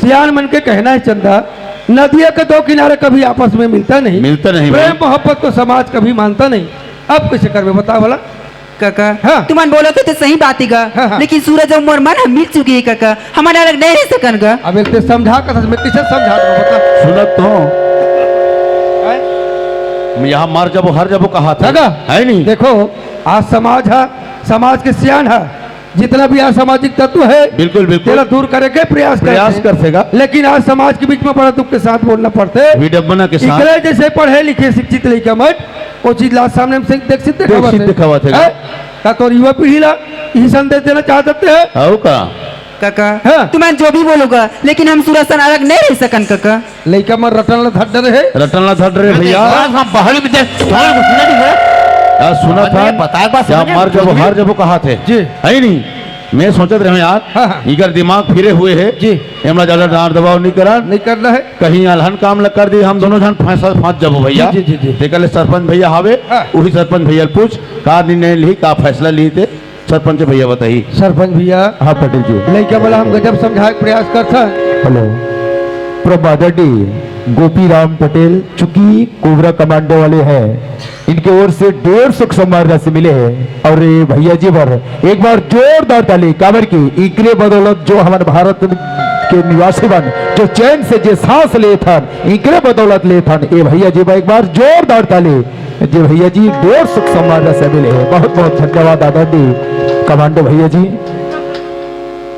सियान मन के कहना हे चंदा, नदिया के दो किनारे कभी आपस में मिलता नहीं। मिलता नहीं प्रेम भाई। मोहब्बत को समाज कभी मानता नहीं। अब कैसे करबे बता भला? काका, हाँ। तुमन बोलत हो तो सही बात ही गा, हाँ, हाँ। लेकिन सूरज अउ मोर मन ह मिल चुके हे काका, हमन अलग नहीं रह सकन गा। अब एक तो समझा कथस, मैं कैसे समझा दूँ बता? सुनत तो हूँ। हैं? मैं यहाँ मर जाबो, हर जाबो कहाथे। काका, है नहीं? देखो, आज समाज ह, समाज के सियान ह, जितना भी असामाजिक तत्व हे, बिल्कुल, बिल्कुल। तेला दूर करे के प्रयास प्रयास करथे। करथे गा। लेकिन आज समाज के बीच में बड़ा दुख के साथ बोलना पड़थे। विडम्बना के साथ। इकरे जैसे पढ़े लिखे शिक्षित लइका मन ओ चीज ला सामने में से देख सिद्ध देख दिखावत सिद्ध हे। दिखावत हे। हैं? का तोर युवा पीढ़ी ला इही संदेश देना चाहत हे? हव का? काका, हाँ। तुमन जो भी बोलो गा, लेकिन हम सूरज सन अलग नहीं रह सकन काका। लइका मन रटन ला धर डरे हे। रटन ला धर डरे भैया। बस हम बाहर में दे, तुम्हारे को सुना नहीं है? का सुना अरे, था? बताए बात क्या सुना मर नहीं? जब हर जब कहाथे? जी। है नहीं? मैं सोचत रहे यार, हाँ, हाँ। इकर दिमाग फिरे हुए हे। जी। एमला ज्यादा डांट दबाव नहीं करन। नहीं करना हे। कहीं अलहन काम ल कर दी, हम दोनों झन फंस, फंस जाबो भैया। जी, जी, जी, जी। तेकर ले सरपंच भैया हावे, हाँ। उही सरपंच भैया ल पूछ, का निर्णय ली, का फैसला ली ते सरपंच भैया बताही। सरपंच भैया। हाँ पटेल जी। लइका वाला हम गजब समझाए के प्रयास करथन। हेलो। प्रभु आदरणीय गोपी राम पटेल, चूंकि कोबरा कमांडो वाले हैं, इनके ओर से डेढ़ सौ सम्मान राशि मिले हे। और ये भैया जी बर एक बार जोरदार ताली, काबर कि इकरे बदौलत जो हमर भारत के निवासी मन जो चैन से जे सांस लेथन, इकरे बदौलत लेथन। ये भैया जी बर एक बार जोरदार ताली। जे भैया जी डेढ़ सौ सम्मान राशि मिले हे। बहुत बहुत धन्यवाद आदरणीय कमांडो भैया जी।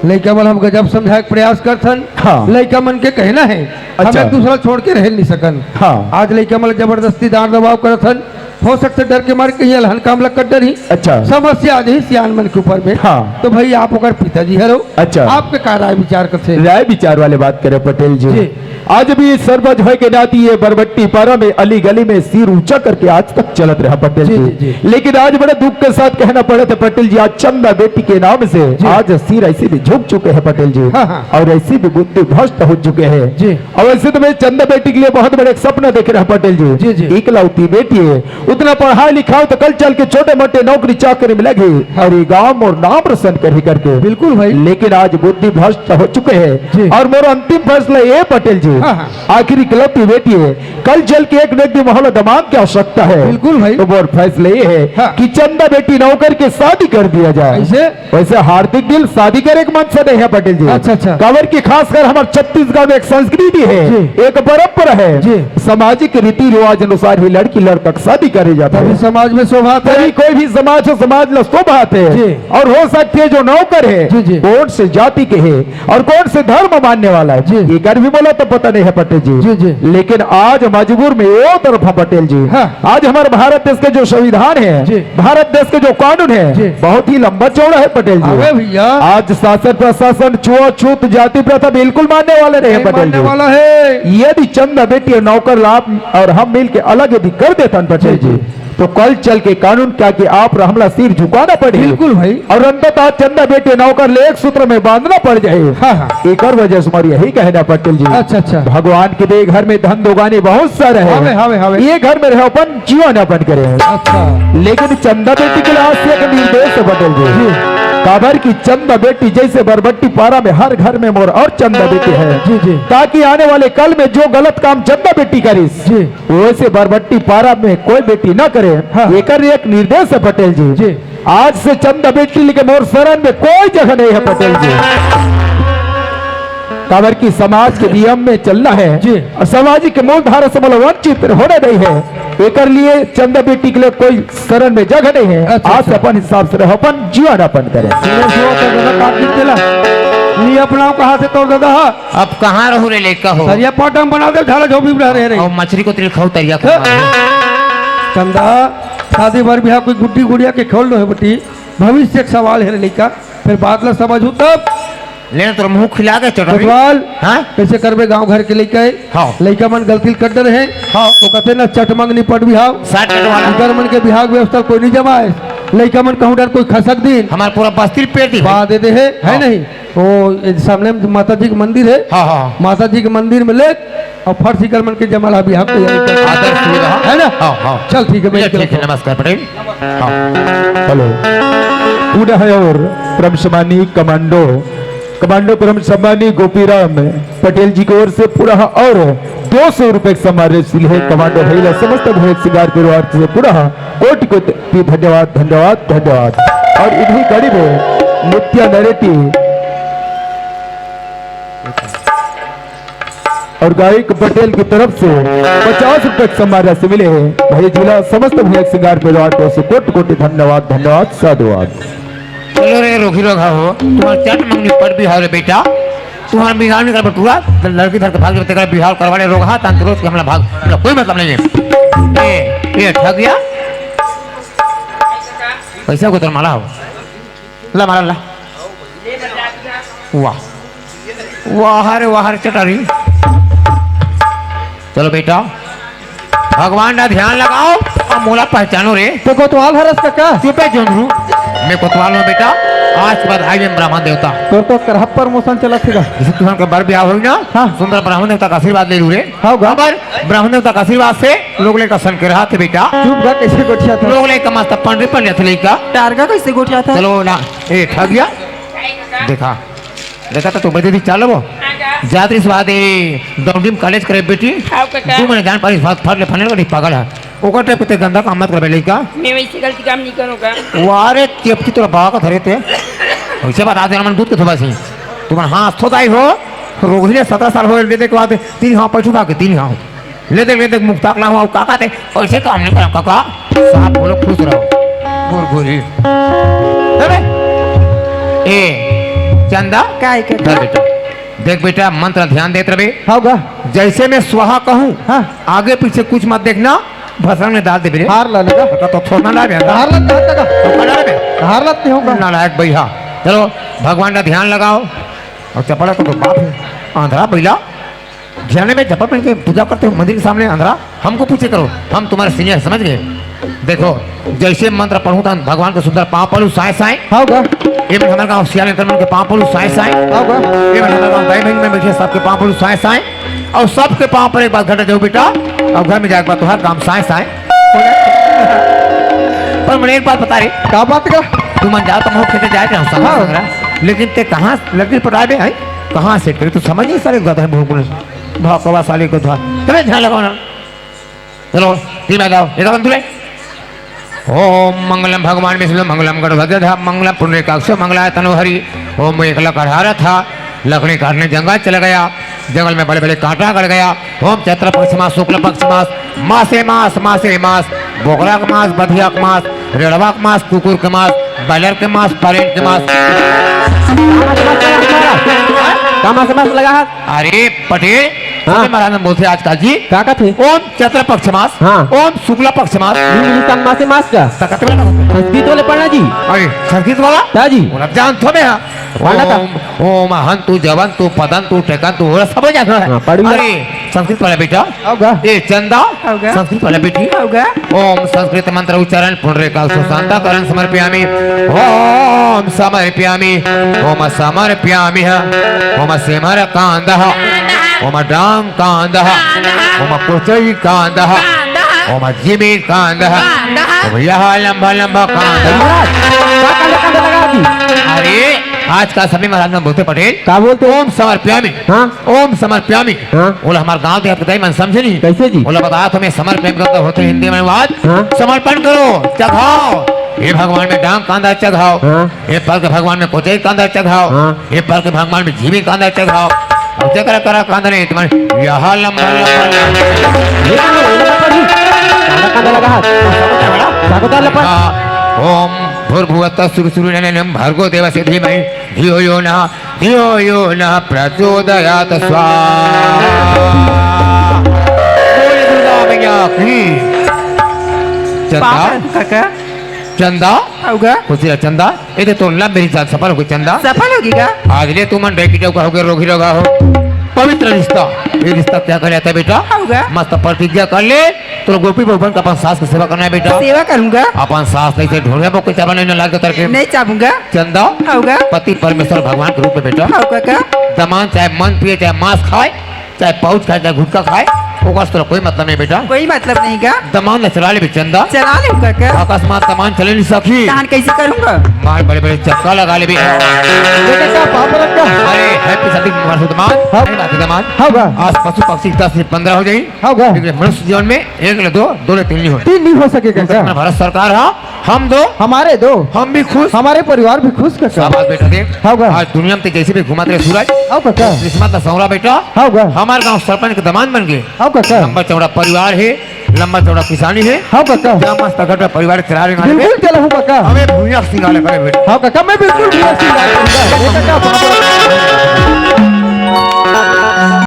लइका मन हम गजब समझाए के प्रयास करथन। हाँ। लइका मन के कहना हे, हम अच्छा। एक दूसरा छोड़ के रह नहीं सकन। हाँ। आज लइका मन जबरदस्ती डांट दबाव करत हन, हो सकथे डर के मारे कहीं अलहन काम लग कर डरही। अच्छा। समस्या आ जाही सियान मन के ऊपर में। हाँ। तो भाई आप ओकर पिताजी हरो। अच्छा। आपके का राय विचार करथे? राय विचार वाले बात करे पटेल जी। जी। आज भी सरपंच होय के नाती ये बरबट्टी पारा में अली गली में सिर ऊंचा करके आज तक चलत रहा पटेल जी, जी, जी। लेकिन आज बड़े दुख के साथ कहना पड़त हे पटेल जी, आज चंदा बेटी के नाम से जी। आज सिर ऐसे भी झुक चुके हैं पटेल जी। हाँ, हाँ। और ऐसे भी बुद्धि भ्रष्ट हो चुके हैं। जी। और ऐसे तो मैं चंदा बेटी के लिए बहुत बड़े सपना देख रहा पटेल जी। जी, जी। इकलौती बेटी है, उतना पढ़ाई लिखाओ तो कल चल के छोटे मोटे नौकरी चाकरी में लगी और ये गांव और नाम रोशन करी करके। बिल्कुल भाई। लेकिन आज बुद्धि भ्रष्ट हो चुके हैं। जी। और मेरा अंतिम फैसला ये पटेल जी, हाँ, हाँ। आखिर इकलौती बेटी है, कल चल के एक न एक दिन मोला दमाद की आवश्यकता है। बिल्कुल भाई। तो मोर फैसला ये है हाँ। कि चंदा बेटी नौकर के शादी कर दिया जाए। ऐसे? वैसे हार्दिक दिल शादी करे के मन से नहीं है पटेल जी। अच्छा, अच्छा। काबर की खासकर हमारे छत्तीसगढ़ में एक संस्कृति है, जी। एक परंपरा है, जी। सामाजिक रीति रिवाज अनुसार ही लड़की लड़का के शादी करे जाता तभी है। समाज में शोभा आता तभी है। कोई भी समाज हो, समाज ला शोभा आते हैं। जी। और हो सकते हैं जो नौकर है, जी, जी। कौन से जाति के है और कौन से धर्म मानने वाला है, जी। एकर भी मोला तो पता नहीं है पटेल जी। जी, जी। लेकिन आज मजबूर में वो तरफ है पटेल जी। हाँ। आज हमारे भारत देश के जो संविधान है, जी। भारत देश के जो कानून है, जी। बहुत ही लंबा चौड़ा है पटेल जी। अरे भैया। आज शासन प्रशासन छुआछूत जाति प्रथा बिल्कुल मानने वाले नहीं है नहीं पटेल मानने जी। वाला है। यदि चंदा बेटी और नौकर लाभ और हम मिल के अलग यदि कर देतन पटेल जी, जी, जी। तो कल चल के कानून क्या कि आप हमला सिर झुकाना पड़े। बिल्कुल भाई। और अंततः चंदा बेटी नौकर ले एक सूत्र में बांधना पड़ जाए। हाँ, हाँ। एकर वजह से हमारी यही कहना पटेल जी। अच्छा, अच्छा। भगवान के दे घर में धन दोगानी बहुत सारे हैं। हवे, हवे, हवे। ये घर में रहे अपन जीवन यापन करे हैं। अच्छा। लेकिन चंदा बेटी के लिए आज से एक निर्देश है पटेल जी। जी। काबर की चंदा बेटी जैसे बरबट्टी पारा में हर घर में मोर और चंदा बेटी है। जी, जी। ताकि आने वाले कल में जो गलत काम चंदा बेटी करिस, जी। वैसे बरबट्टी पारा में कोई बेटी ना करे। हाँ। एकर एक निर्देश है पटेल जी। जी। आज से चंदा बेटी लेके मोर शरण में कोई जगह नहीं है पटेल जी। काबर की समाज के नियम में चलना है। जी। और सामाजिक मूल धारा से मतलब वंचित होना नहीं है। एकर लिए चंदा बेटी के लिए कोई शरण में जगह नहीं है। अच्छा, आज से अच्छा। अपन हिसाब से रहो, अपन जीवन यापन करें। सुनो, सुनो, तो दादा काट दीजिए ला। नी अपनाओ कहाँ से तोर दादा हा? अब कहाँ रहू रे लइका हो? सरिया पाटा में बना दे, झाड़ा झोपड़ी में रह रहे। और मछली को तिल खाओ तरिया को हाँ। मारो। चंदा, शादी बर बिहाव कोई गुड्डी गुड़िया के खोल दो है बेटी। भविष्य के सवाल है रे लइका, फिर बात ला समझू तब। लेना तोर मुंह खिला के चटनी। कोतवाल, हाँ? कैसे करबे गांव घर के लइका है? हाँ। लइका मन गलती कर डरे हैं। हाँ। वो कहते ना चटमंगनी पट बिहाव। साठ चटवाला। इधर मन के बिहाव व्यवस्था कोई नहीं जमाए। लइका मन कहूँ डर कोई खसक दिन। हमार पूरा बस्ती पेट दी। बा दे दे है, है हाँ। नहीं? ओ, ए, सामने में माता जी के मंदिर है। हाँ, हाँ। माता जी के मंदिर में ले और फर्श इकर मन के जमाला बिहाव तैयारी कर। आदर सुविधा। है ना? हाँ, हाँ। चल, ठीक है, मैं ये चलता ठीक है, हूँ। नमस्कार पटेल। हाँ। हेलो। पुनः और परम सम्मानी कमांडो, कमांडो परम सम्मानी गोपीराम पटेल जी की ओर से पुनः और दो सौ रुपए के सम्मान राशि है। कमांडो भैया समस्त भोग सिंगार परिवार से पुनः कोटि कोटि धन्यवाद, धन्यवाद, धन्यवाद। और इन्हीं कड़ी में नित्या नरेटी और गायक पटेल की तरफ से पचास रुपए के सम्मान राशि मिले हैं। भैया जिला समस्त भैया सिंगार परिवार को से कोटि कोटि धन्यवाद, धन्यवाद, साधुवाद। चलो रे रोगी रोगा हो, तुम्हार चट मंगनी पट बिहाव रे बेटा, तुम्हार बिहाव नहीं कर बटुआ, लड़की धर के भाग जाते कर बिहाव करवाने रोगहा, तान रोज के हमला भाग, हमला कोई मतलब नहीं है। ए, ए, ठग गया? पैसा को तो मारा हो। ला मारा ला। वाह। वाह रे, वाह रे चटारी। चलो बेटा, भगवान का ध्यान लगाओ और मोला पहचानो रे। तो कोतवाल हरस का का? चुपे जोंधरू। मैं कोतवाल हूँ बेटा, आज के बाद आई मैं ब्राह्मण देवता। तोर तो करहप प्रमोशन चलत हे का? जैसे तुमन के बर ब्याह होई ना, हाँ। सुंदर ब्राह्मण देवता का आशीर्वाद ले लू रे। हाँ, गा। अबर ब्राह्मण देवता का आशीर्वाद से लोग लेकर सन के रहा थे बेटा। चुप गा, कैसे गोठिया था? लोग लेकर मस्त पंडरी पंडिया थे लेकर। टारगा कैसे गोठिया था? चलो ना, ए ठगिया। देखा, देखा तो तुम दीदी चालो वो। जात इस बात ए दौड़ी में कॉलेज करे बेटी। आओ काका। तू मैंने जान पारी बात फट ले फने वाली पागल है। ओकर टाइप के गंदा काम मत करबे लइका। मैं वैसे गलती काम नहीं करूँगा। वारे चेपकी तोरा बाबा का धरे ते। वैसे बता दे मन दूध के थोबा सी। तुम हाथ थोदाई हो। रोगही ने सत्रह साल हो ले दे के बाद तीन हाँ पैठू खा के तीन हाँ। ले देख, ले देख, मुक्ता कला हुआ, काका ते, ऐसे काम नहीं करा, काका। साहब बोलो, खुश रहो। गुरगुरी। अरे, ए, चंदा, का है, का? धर बेटा। देख बेटा, मंत्र ध्यान देत रहे। हाँ, गा। जैसे मैं स्वाहा कहूँ, हाँ। आगे पीछे कुछ मत देखना, भसंग में डाल दे बेरे। हार ला लगा। तो, तो थोड़ा ना बे। हार ला, हार लगा। तो बड़ा बे। हार ला नहीं होगा। नालायक भैया। चलो, भगवान का ध्यान लगाओ। और चपड़ा तो बाप है। आंधरा बैला। जाने में जपत मन के पूजा करते हो मंदिर के सामने अंदरा, हमको पूछे करो, हम तुम्हारे सीनियर, समझ गए? देखो, जैसे मंत्र पढ़ूं था भगवान के सुंदर पाँव पलू साए साए। हाँ गा। ये मन हमारे गाँव सियाल नेत्र मन के पाँव पलू साए साए। हाँ गा। ये मन हमारे गाँव दाई बहन में बैठे सबके पाँव पलू साए साए। और सबके पाँव पर एक बार घटा जाओ बेटा, और घर में जाके बाद तुम्हारा काम साए साए। पर मैंने एक बात बता रही। का बात का? तू मन जाओ तो मैं खेते जाए रहा हूँ, समझ हाँ। समझ रहा। लेकिन ते कहाँ लड़की पटाए बे, हैं? कहाँ से करे? तू समझ नहीं सारे गधा है, भोंकने से। भौंकवा साले को धर। चले ध्यान लगाओ ना। चलो, तीन आ जाओ। ये तो तुले। ओम मंगलम भगवान विष्णु मंगलम गणपति मंगलम पुण्य काक्षो मंगलाय तनो हरि। ओम एक लकड़हारा था, लकड़ी काटने जंगल चला गया। जंगल में बड़े बड़े कांटा गड़ गया। ओम चैत्र पक्ष मास, शुक्ल पक्ष मास, मासे मास, मासे मास, बोकरा के मास, बधिया के मास, रेड़वा के मास, कुकुर के मास, बैलर के मास, परेंट के मास। का मास, मास लगा है? का मास, मास लगा है? अरे पटेल, हाँ। समझ महाराज ने बोलते आजकल जी। का कहते? ओम चैत्र पक्ष मास, हाँ। ओम शुक्ला पक्ष मास। हिंदुस्तान मासे मास का। त कते वाला? संस्कृत वाले पढ़ना जी। अरे, संस्कृत वाला? हाँ जी। बोला, जान थो मैं, हाँ। पढ़ना था। ओम, ओम हंतु, जवंतु, पदंतु, टेकंतु, वो सब हो जाता है। हाँ, पढ़ लिया। अरे, संस्कृत वाला बेटा। होगा। ए, चंदा। होगा। संस्कृत वाला बेटी। होगा। ओम संस्कृत मंत्र उच्चारण पुनरेकांशो शांता करण समर्पयामि। ओम समर्पयामि। ओम समर्पयामि। ओम सेमर कांदः। ओम डांग कांदः। ओम कोचई कांदः। ओम जिमी कांदः। ओम यह लंबा लंबा कांदः। महाराज, का कांदा कांदा लगा दी? अरे, आज का सभी महाराज में बोलते पटेल। का बोलते? ओम समर्पयामि। हाँ। ओम समर्पयामि। हाँ। बोला, हमारे गांव देहात के दाई मन समझे नहीं। कैसे जी? बोला, बताया तुम्हें समर्पयामि का होते हिंदी में अनुवाद। हाँ। समर्पण करो, चघाओ। हे भगवान में डांग कांदा चघाओ। हाँ। हे पल के भगवान में कोचई कांदा चघाओ। हाँ। हे पल के भगवान में जीवी कांदा चघाओ। और चक्र करा कांदा नहीं तुम्हारे यहाँ लंबा लंबा लंबा। ये कौन है? ये लंबा पड़ी। कांदा कांदा लगा हाथ। सागोदार लपा। हाँ। ओम भूर्भुवत्त सुरसुरु नम भर्गो देवस्य धीमहि धियो यो नः, धियो यो नः प्रचोदयात् स्वाहा। बोले दुर्गा मैया की। चंदा। पावन काका। चंदा। होगा। खुशी है चंदा। ये तो तोर लव मैरिज आज सफल होगी चंदा। सफल होगी का? आज ले तू मन डैकी डौका होगे, रोगी रोगा हो। पवित्र रिश्ता। ये रिश्ता क्या कर लेता बेटा? होगा। मस्त प्रतिज्ञा कर ले। तो गोपी भवन का अपन सास की सेवा करना है बेटा। सेवा करूंगा। अपन सास नहीं से ढूंढे, वो कोई चाबा नहीं ना लाग करके। नहीं चाबूंगा। चंदा। होगा। पति परमेश्वर भगवान के रूप में बेटा। होगा का? दमान चाहे मन पिए, चाहे मांस खाए, चाहे पाउच खाए, चाहे गुटखा खाए, ओकर से तोरा कोई मतलब नहीं बेटा। कोई मतलब नहीं का? दमान ला चला ले बे चंदा। चला ले काका। अकस्मात दमान चले नहीं सकी। तहान कैसे करूंगा? मार बड़े बड़े चक्का लगा ले बे। बेटा का पाप रखा? अरे, happy शादी मुबारक दमान। हाँ। नहीं बात दमान। हाँ बा। आज पशु पक्षी दस से पन्द्रह हो जाई। हाँ बा। लेकिन मनुष्य जीवन में एक ले दो, दो ले तीन नहीं हो। तीन नहीं हो सके काका। भारत सरकार है, हम दो, हमारे दो, हम भी खुश, हमारे परिवार भी खुश काका। शाबाश बेटा देख। हाँ बा। आज दुनिया में ते जैसे भी घुमाते रहे सूरज। हाँ काका। किस्मत का सौरा बेटा। हाँ बा। हमारे गांव सरपंच के दमान बन गए। हाँ काका। लंबा चौड़ा परिवार है, लंबा चौड़ा किसानी है। हाँ काका। क्या मस्त घर पे परिवार चला रहे हैं। बिल्कुल चला हूँ काका। हमें भूया सिंगाले करे बेटा। हाँ काका, मैं बिल्कुल भूया सिंगाले करूंगा। ये काका, बाबा।